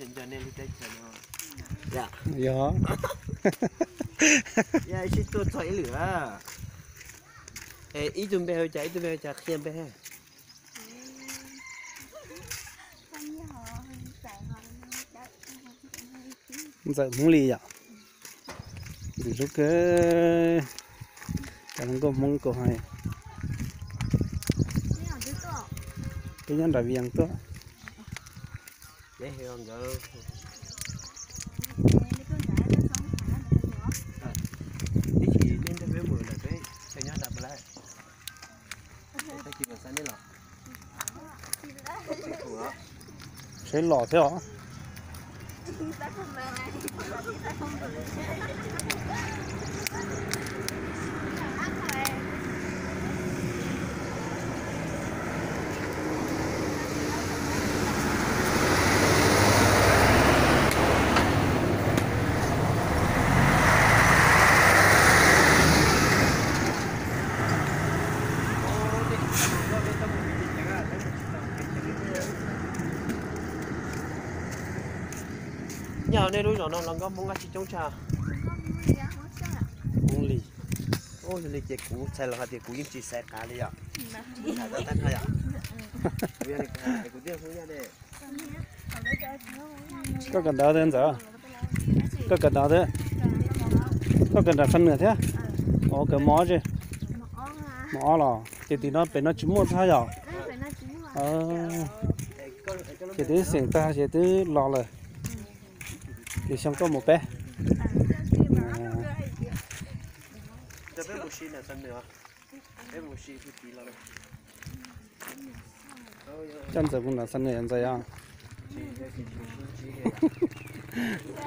Nco nej lub teb chaws no. Yog. Yog sib tuaj txog ib lwm. Ib tug npe hu cas, ib tug npe hu cas qhia npe. Ntxawm Hmoob Lis yom. Ntxim hlub kawg. Cov hluas nkauj Hmoob Kaus Hais. Peb nyob nram Vias tuaj. Seb los thiab os. Nyob hauv nej lub zos no hluas nkauj Hmoob dab tsi coob tshaj? Hmoob Lis. Yog li ces kuv txhais los hais tias kuv yeej tsis xaiv qav li yom. Kuv yog li kuv thiaj Hmoob Yaj ne. Koj kawm ntawv thiab Ntxawm? Koj kawm ntawv thiab? Koj kawm nram Xam Nwm thiab? Ua kawm mos tsi? Mos ob los ces tim no pem no tsis muaj txhab yom? Ces twb xeem tag ces twb los lawm. Ces xyoo koj mus peb. Coj Ntxawm mus nram Xam Nwm Ntxawm os.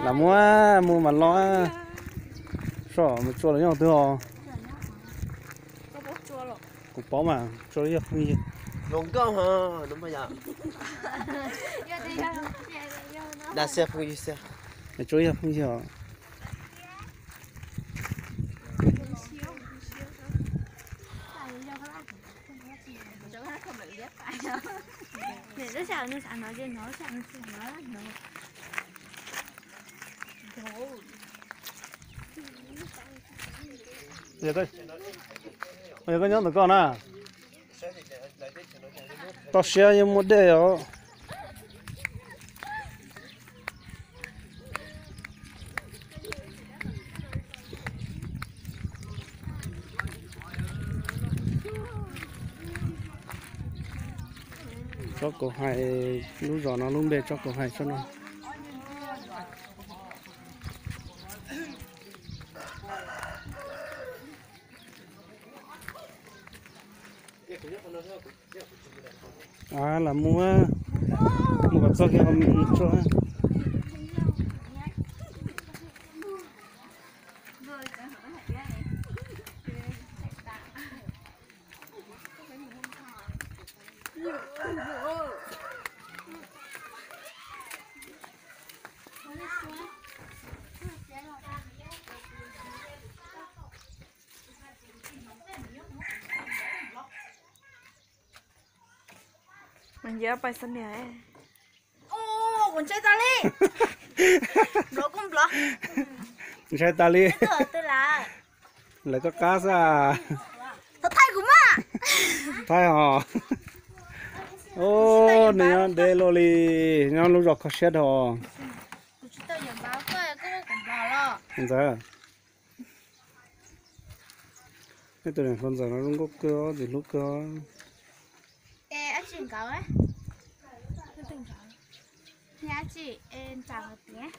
Lam muab mus mas los. Soj mus tsua los nyob twg os? Kuv paub mas tsua yog phooj ywg. Tsua yog phooj ywg os. Yog koj nyob ntawm koj na. Toj siab yeej muaj dej os. Tsob Kaus Hais, lub zos no lub npe Tsob Kaus Hais tsob no. Lam mus, mus kom txog kiag qhov mis tsua. Mas nce pais xab nias. Kuv ntshai tas li. Nplov kuj nplov. Ntshai tas li. Twb twb lawm. Lawv koj qab xwb. Thov thaij kuv mas. Thaij os. Nws nyob deb luaj li, nyob lub zos kho siab dhau. Kuv tsis tau yeem npav koj, koj muab kuv nplov los. Ntxawm. Nej tus niam hluas Ntxawm no zoo nkauj kawg, ntxim hlub kawg. Es dab tsi nkawd? Dab tsi es ntsam hov tias.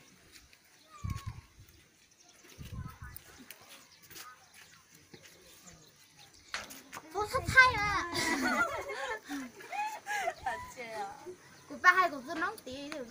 Kuv thaij, kuv pab hais kuv tus noob tid.